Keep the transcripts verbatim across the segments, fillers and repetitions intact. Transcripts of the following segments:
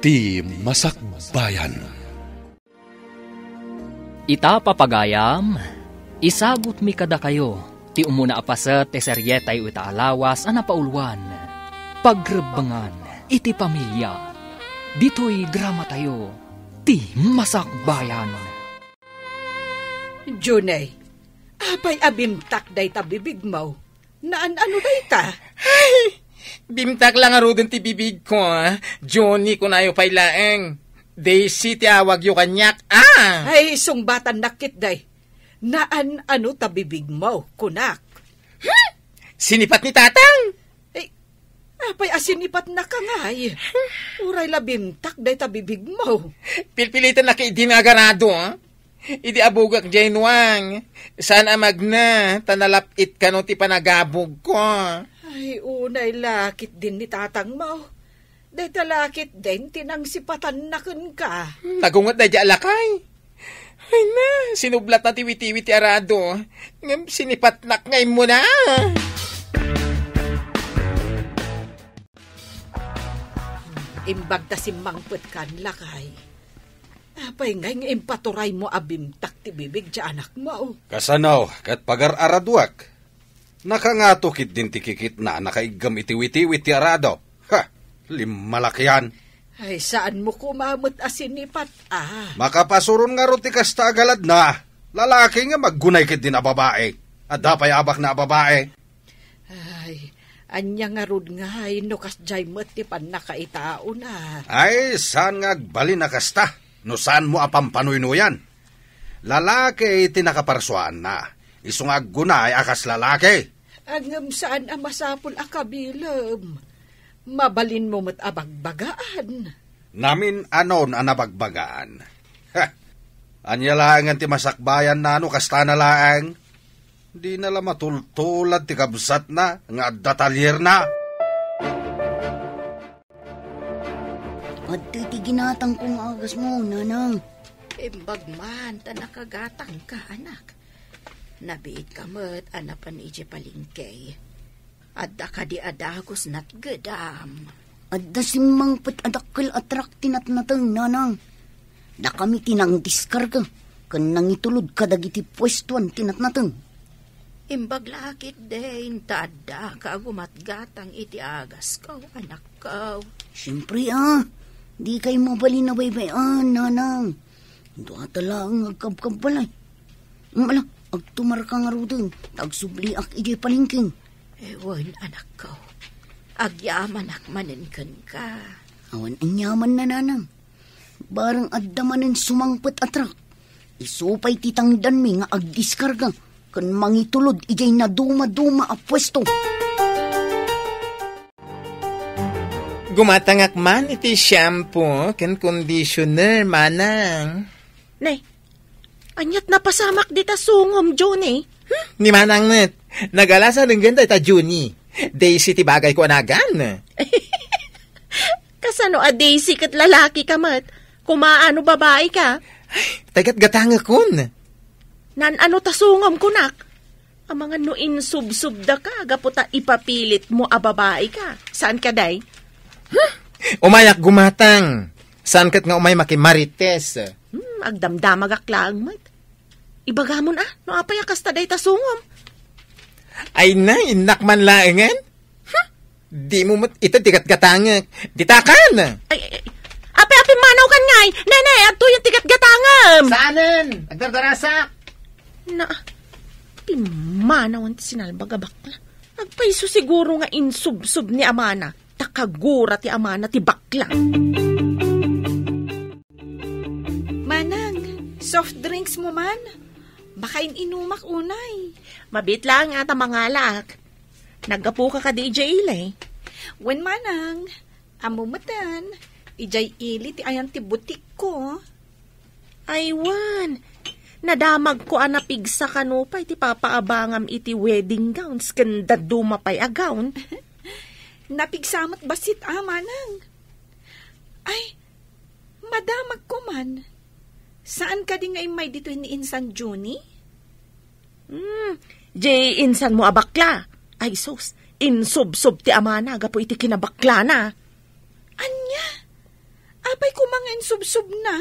Ti Masakbayan. Ita, papagayam, isagutmi kadakayo ti umuna a paset ti serietayo ita a lawas a napauluan, Pagrebbengan iti Pamilia. Ditoy dramatayo, Ti Masakbayan. Junie, apay a bimtak dayta bibigmo? Naan-ano dayta? Ay, bimtak la ngaruden ti bibigko, ah. Johnny, kunayo pay laeng. Daisy ti awagyo kaniak, ah. Ay, sungbatannak ketdi. Naan-ano ta bibigmo, kunak. Hmm? Sinipat ni Tatang? Ay, apay a sinipatnaka ngay? Uray la bimtak dayta bibigmo. Pilpilitennak idi nga agarado, ah. Idi abugak diay nuang, saan a magna, ta nalap-it kano ti panagabugko. Ay, unay la ketdin ni tatangmo. Dayta la ketdin ti nangsipatan na kenka. Nagunget daydiay a lakay. Ay na, sinublatna ti witiwit ti arado. Ngem sinipatnak nga immuna. Imbag ta simmangpetkan, lakay. Apay ngay nga impaturaymo a bimtak ti bibig ti anakmo? Kasano ket pagar-araduak? Nakangato ketdin ti kikitna a nakaiggem iti witiwit ti arado. Ha! Limmalakian! Ay, saanmo koma met a sinipat, ah. Makapasuron ngarud ti kasta a galadna. Lalaki nga maggunay ketdin a babai. Adda pay abakna a babai. Ay, ania ngarud ngay no kasdiay met ti pannakaitaona? Ay, saan nga agbalin a kasta no saanmo a pampanuynoyan. Lalaki ti nakaparsuaanna, isu nga aggunay a kas lalaki. Ngem saan a masapul a kabilem. Mabalinmo met a bagbagaan. Namin-anon a nabagbagaan. Ha! Ania laengen ti masakbayanna no kastana laeng? Dina la matultulad ti kabsatna nga adda talierna. Adtoy ti ginatangko nga agasmo, nanang. Imbag man ta nakagatangka, anak. Nabiit ka met a napan idiay palengke. Adda kadi a dagus natgedam? Adda simmangpet a dakkel a trak ti natnateng, nanang. Dakami ti nangdiskarga ken nangitulod kadagiti puestoan ti natnateng. Imbag la ketdin ta addaka a gumatgatang iti agasko, anakko. Siempre, ah. Dikay mabalin a baybay-an, nanang. Duata laeng nga agkabkabbalay. Ala, agtumarka ngaruden, ta agsubliak idiay palengke. Wen, anakko. Agyamanak manen kenka. Awan aniamanna, nanang. Bareng adda manen sumangpet a trak. Isu pay ti tangdanmi nga agdiskarga ken mangitulod idiay nadumaduma a puesto. Gumatangak man iti shampoo ken conditioner, manang. Ne, ania't napasamak dita sungom, Johnny? Hmm? Ni manang met, nagalasan denggen dayta Johnny. Daisy ti bagayko a nagan. Kasano a Daisy ket lalaki ka met? Kumaano babae ka? Ay, tay gatgatangekon. Naan-ano ta sungom kunak? Amangan no insubsubda ka, gapu ta ipapilit mo a babae ka. Saan ka, day? Huh? Umayak gumatang. Saan ket nga umay makimarites? Hmm, agdamdamagak laeng met. Ibagamon a, no apay a kasta dayta sungom? Ay na, innak man laengen? Huh? Di mo met ita ti gatgatangek. Ditakan! Ay, ay, ay. Api, api, manaw kan ngay! Nene, adtoyen ti gatgatangem! Saanen! Agdardarasak! Na, pimmanawan ti sinalbag a bakla. Agpayso siguro nga insubsob ni amana, ta kagura ti amana ti bakla. Manang, soft drinks mo man? Makain-inumak unay. Mabit lang ata mangalak. Naggapuka kadi idiay ili? Wen, manang. Ammo metten, idiay ili ti ayan ti butikko. Ay wen, nadamagko a napigsa kano pay ti papaabangam iti wedding gowns ken dadduma pay a gown. Napigsa met bassit a, manang. Ay, madamagko man. Saan kadi nga immay ditoy ni insan Junie? Hmm, jay insan mo a bakla. Ay sus, insubsob ti amana gapu iti kinabaklana. Ania? Apa Koma nga insubsobna?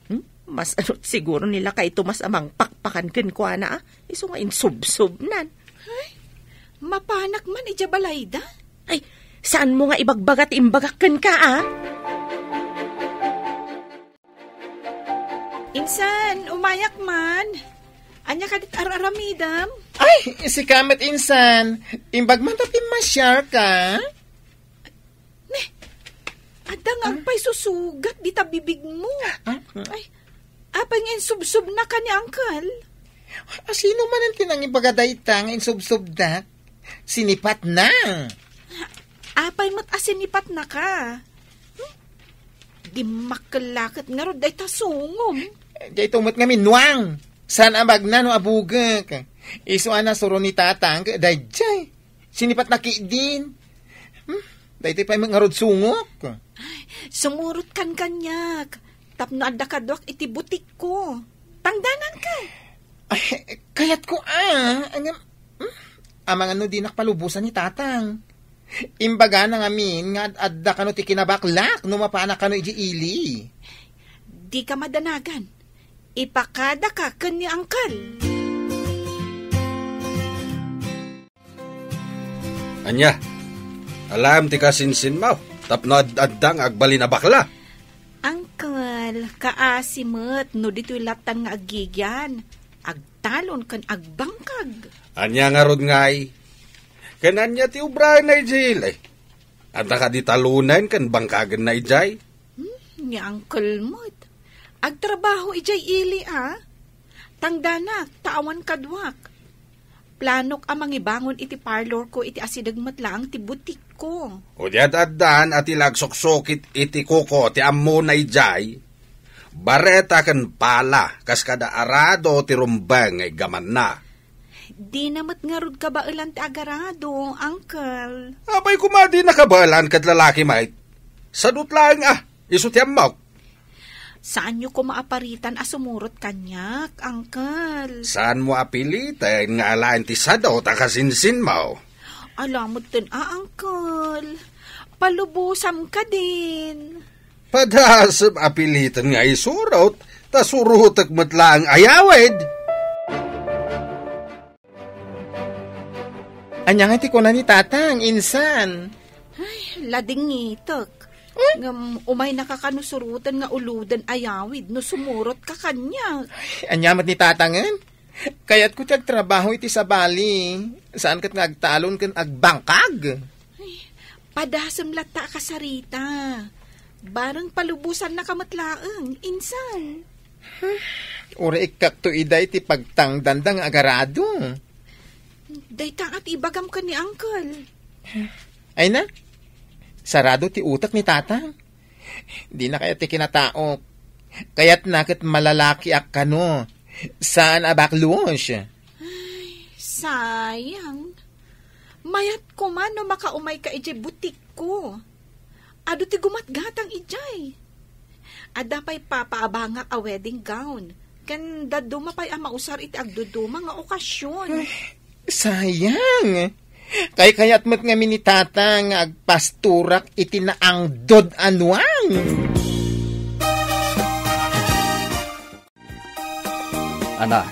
Hmm? Mas anot siguro ni lakay Tomas a mangpakpakan kenkuana, a? Isu nga insubsobnan. Ay, mapanak man idiay balayda? Ay, saanmo nga ibagbaga ti imbagak kenka, a? Insan, umayak man. Ania kadit ar-aramidem? Ay, sika met, insan. Imbag man ta pimmasiarka? Ne, adda nga agpay susugat dita bibigmo. Ah? Ay, apay nga insubsobnaka ni Uncle? A, sino manen ti nangibaga dayta nga insubsobdak? Sinipatna. Apay met a sinipatnaka? Hmm? Dimmakkel la ket ngarud dayta sungom. Dayto met ngamin, Nuang. Saan a bagna no abugek? Isu a nasuro ni Tatang ket daydiay. Sinipatna ketdin. Hmm? Daytoy pay met ngarud sungok. Ay, sumurotkan kaniak. Tapno adda kaduak iti butikko. Tangdananka. Ay, kayatko, a. Ngem, hmm? Amangan no dinak palubosan ni Tatang. Imbagana ngamin nga ad-adda kano ti kinabaklak no mapanak kano idiay ili. Dika madanagan. Ipakadaka ken ni Uncle. Ania? Alaem ti kasinsinmo tapno ad-adda nga agbalin a bakla? Uncle, kaasi met no ditoy lattan nga aggigyan, agtalon ken agbangkag. Ania ngarud ngay? Ken ania ti obraenna idiay ili? Adda kadi talonen ken bangkagenna idiay? Hmm, ni Uncle met. Agtrabaho idiay ili, a? Tangdanak, ta awan kaduak. Planok a mangibangon iti parlorko iti asideg met laeng ti butikko. O di ad-addan a ti la agsuksukit iti kuko ti ammona idiay, bareta ken pala kas kada arado ti rumbeng nga iggamanna. Dina met ngarud kabaelan ti agarado, Uncle. Apay koma dina kabaelan ket lalaki met? Sadut laeng a, isu ti ammok. Saanyo koma a paritan a sumurot kaniak, Uncle. Saanmo a piliten nga alaen ti sadut a kasinsinmo? Ala metten a, Uncle. Palubosam kadin. Padasem a piliten nga isurot, ta surotek met laeng a yawid. Ania nga ti kuna ni Tatang, insan? Ay, ladingitek. Hmm? Ngem umaynaka kano suroten nga uloden a yawid no sumurotka kaniak. Ay, ania met ni Tatangen? Kayatko ti agtrabaho iti sabali. Saan ket nga agtalon ken agbangkag. Ay, padasem latta a kasarita. Bareng palubosannaka met laeng, insan. Uray ikkakto ida iti pagtangdanda nga agarado. Dayta nga ti ibagam ken ni Uncle. Ay na, sarado ti utek ni Tatang. Dina kayat ti kinataok. Kayatna ket malalakiak kano. Saan a baklos. Ay, sayang. Mayat koma no makaumayka idiay butikko. Adu ti gumatgatang idiay. Adda pay papaabangak a wedding gown. Ken dadduma pay a mausar iti agduduma nga okasion. Ay, sayang. Kaykayat met ngamin ni Tata nga agpastorak iti naangdod a nuang. Anak,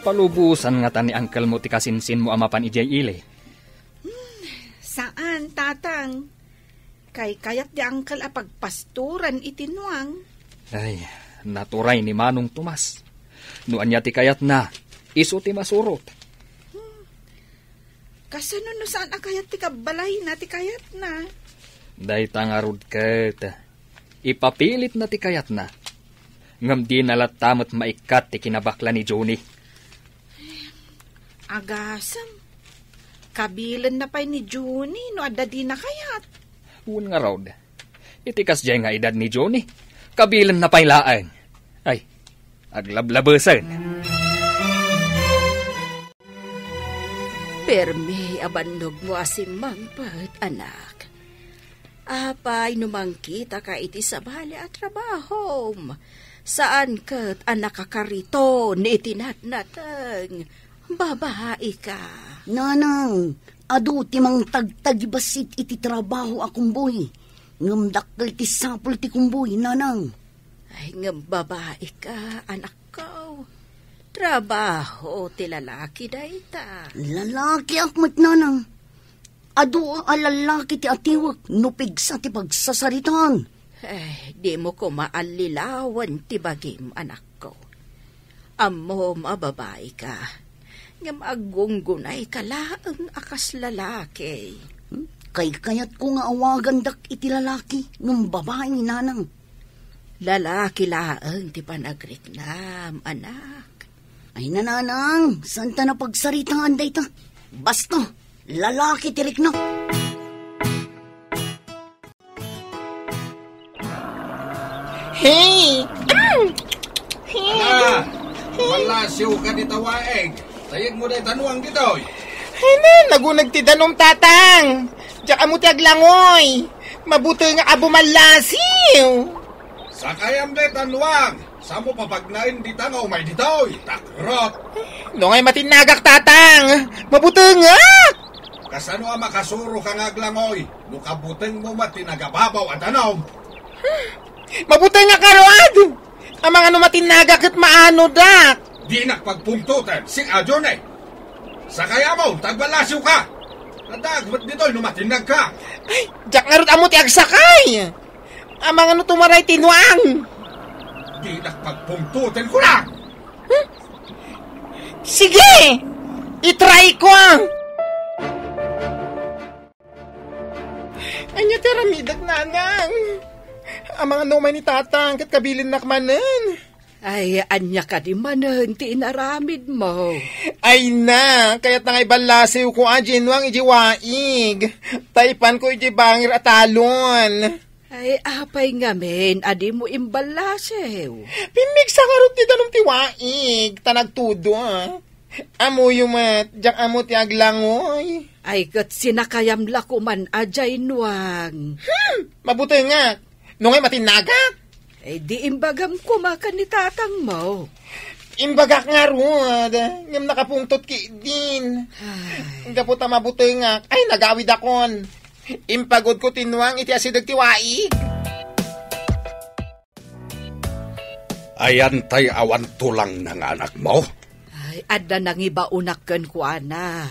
palubosan ngata ni angkelmo ti kasinsinmo a mapan idiay ili? Hmm, saan, Tatang. Kaykayat di angkel a pagpastoran iti nuang. Ay, naturay ni Manong Tomas. No ania ti kayatna, isu ti masurot. Hmm. Kasano no saan a kayat ti kabbalayna ti kayatna? Dayta ngarud ket, ipapilitna ti kayatna. Ngem dina latta met maikkat ti kinabakla ni Johnny. Agasem, kabilenna pay ni Johnny no adda dina kayat. Wen ngarud, iti kasdiay nga edad ni Johnny, kabilenna pay laeng. Ay, aglablabesen. Permi a bannogmo a simmangpet, anak. Apay no mangkitaka iti sabali a trabahom? Saan ket a nakakariton iti natnateng? Babaika. Nanang, adu ti mangtagtagibassit iti trabaho a kumboy. Ngem dakkel ti sapul ti kumbuy, nanang. Ay, ngem babaika, anakko. Trabaho ti lalaki dayta. Lalakiak met, nanang. Adu a lalaki ti atiwek no pigsa ti pagsasaritaan. Eh, dimo koma allilawen ti bagim, anakko. Ammom a babaika, ngem aggunggunayka laeng a kas lalaki. Hmm? Kaykayatko nga awagandak iti lalaki ngem babai, nanang. Lalaki laeng ti panagriknam, anak. Ay, nanang, saan ta napagsaritaan dayta? Basta, lalaki ti rikna. Hey! Hey! Ala, malasiw ka dita waig. Tayegmo dayta nuang ditoy. Ay na, naguneg ti danom, tatang. Diak ammo ti aglangoy. Mabutengak a bumallasiw. Sakayam dayta nuang. Saanmo papagnaen dita nga umay ditoy, takrot. No ngay matinnagak, tatang. Mabutengak. Kasano a makasuroka nga aglangoy no kabutengmo met ti nagababaw a danom? Mabutengak ngarud! Amangan no matinnagak ket maanodak. Dinak pagpungtoten, sing-a Johnny. Sakayamon, ta agballasiwka. Addaak met ditoy no matinnagka. Ay, diak ngarud ammo ti agsakay. Amangan no tumaray ti nuang. Dinak pagpungtoten, kunam. Sige! I-try-ko! Ania ti aramidek, nanang? Amangan no umay ni tatang ket kabilinnak manen. Ay, ania kadi manen ti inaramidmo? Ay na, kayatna nga iballasiwko a diay nuang idiay waig. Ta ipanko idiay bangir a talon. Ay, apay ngamin a dimo imballasiw? Pimmigsa ngarud ti danom ti waig, ta nagtudo. Ammoyo met, diak ammo ti aglangoy. Ay, ket sinakayam la koman a diay nuang. Hmm! Mabutengak. No ngay matinnagak? Ay, di imbagam koma ken ni tatangmo. Imbagak ngarud, ngem nakapungtot ketdin. Ay. Gapu ta mabutengak, ay, nagawidakon. Impagudko ti nuang iti asideg ti waig. Ayan tay awan tulangna nga anakmo? Ay, adda nangibaonak kenkuana.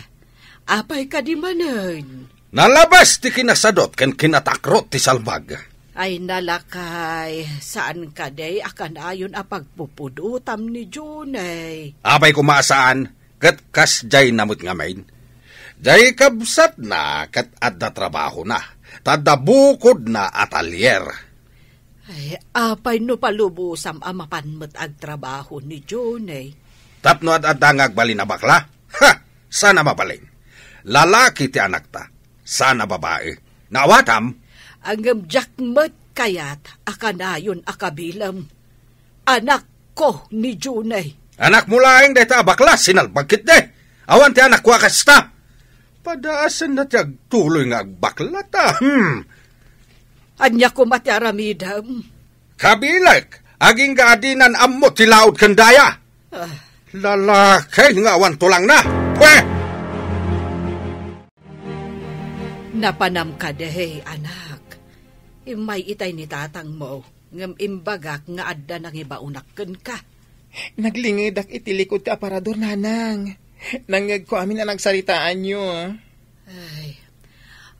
Apay kadi manen? Nalabas ti kinasadot ken kinatakrot ti salbag. Ay, nalakay, saan kadi a kanayon a pagpupudotam ni Junay? Apay koma a saan, ket kasdiay na met ngamin. Diay kabsatna ket adda trabahona, ta adda bukodna a talyer. Ay, apay no palubosam a mapan met agtrabaho ni Johnny? Tapno ad-adda nga agbalin a bakla? Ha! Saan a mabalin. Lalaki ti anakta. Saan a babai. Naawatam? Ngem diak met kayat a kanayon a kabilem. Anakko ni Johnny. Anakmo laeng dayta a bakla, sinalbag ketdi. Awan ti anakko a kasta. Padaasenna ti agtuloy nga agbakla ta. Hmm. Ania koma ti aramidem? Kabilek, agingga a dinan ammo ti laud ken daya. Ah. Lalaki nga awan tulangna. Pwe! Napanam kadi, anak. Immay itay ni tatangmo, ngem imbagak nga adda nangibaonak kenka. Naglingedak iti likod ti aparador, nanang. Nangngegko amin a nagsaritaanyo. Ay,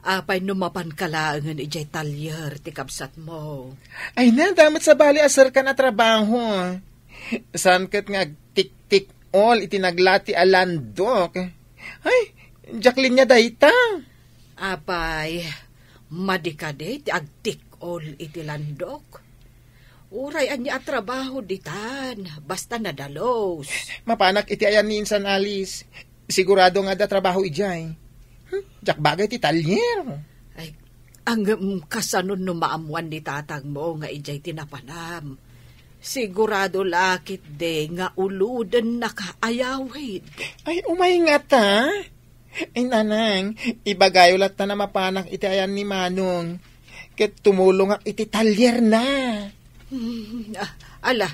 apay no mapanka laengen idiay talyer ti kabsatmo? Ay na, adda met sabali a serkan a trabaho. Saan ket nga agtiktik-ol iti naglati a landok. Ay, diak linia dayta. Apay, madi kadi ti agtik-ol iti landok? Uray ania a trabaho ditan, basta nadalus. Mapanak iti ayan ni insan Alice. Sigurado nga adda trabaho idiay. Hmm, diak bagay ti talyer. Ay, ngem kasano no maammuan ni tatangmo nga idiay ti napanam? Sigurado la ketdi nga ulodennaka a yawid. Ay, umay ngata. Ay, nanang, ibagayo latta a mapanak iti ayan ni Manong. Ket tumulongak iti talyerna. Hmm, ah, ala,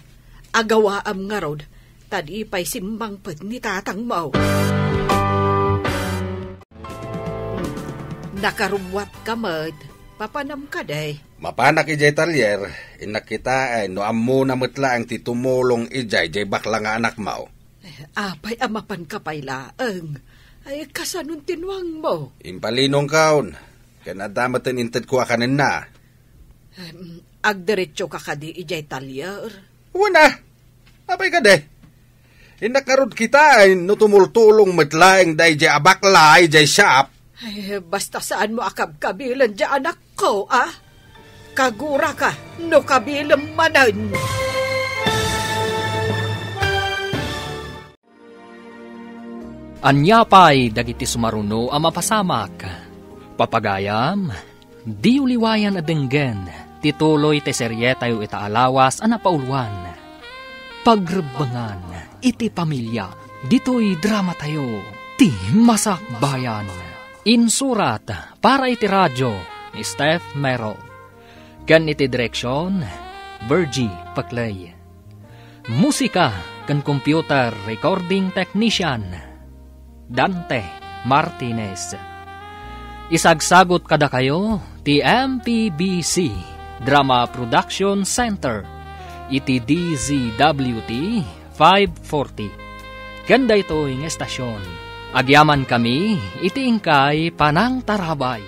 agawaam ngarud, ta di pay simmangpet ni tatangmo. Hmm, nakarubbuatka met. Papanam kadi? Mapanak idiay talyer, innak kitaen no ammona met laeng ti tumulong idiay diay bakla nga anakmo. Eh, apay a mapanka pay laeng? Ay, kasanon ti nuangmo? Impalinongkon, ken adda met intedko a kanenna. Em, agdiretsoka kadi idiay talyer? Wen a. Apay kadi? Innak ngarud kitaen no tumultulong met laeng daydiay a bakla idiay shop. Ay, basta saanmo a kabkabilen diay anakko, a? Kaguraka no kabilem manen. Ania pay dagiti sumaruno a mapasamak? Papagayam, diyo liwayan a denggen ti tuloy ti serietayo ita a lawas a napauluan, Pagrebbengan iti Pamilia. Ditoy dramatayo, Ti Masakbayan. Insurat para iti radio ni Steph Mero. Ken iti direksion, Virgie Paclay. Musika ken computer recording technician, Dante Martinez. Isagsagot kadakayo ti M P B C Drama Production Center iti D Z W T five forty. Ken daytoy nga estasion, agyamankami iti inkay panangtarabay.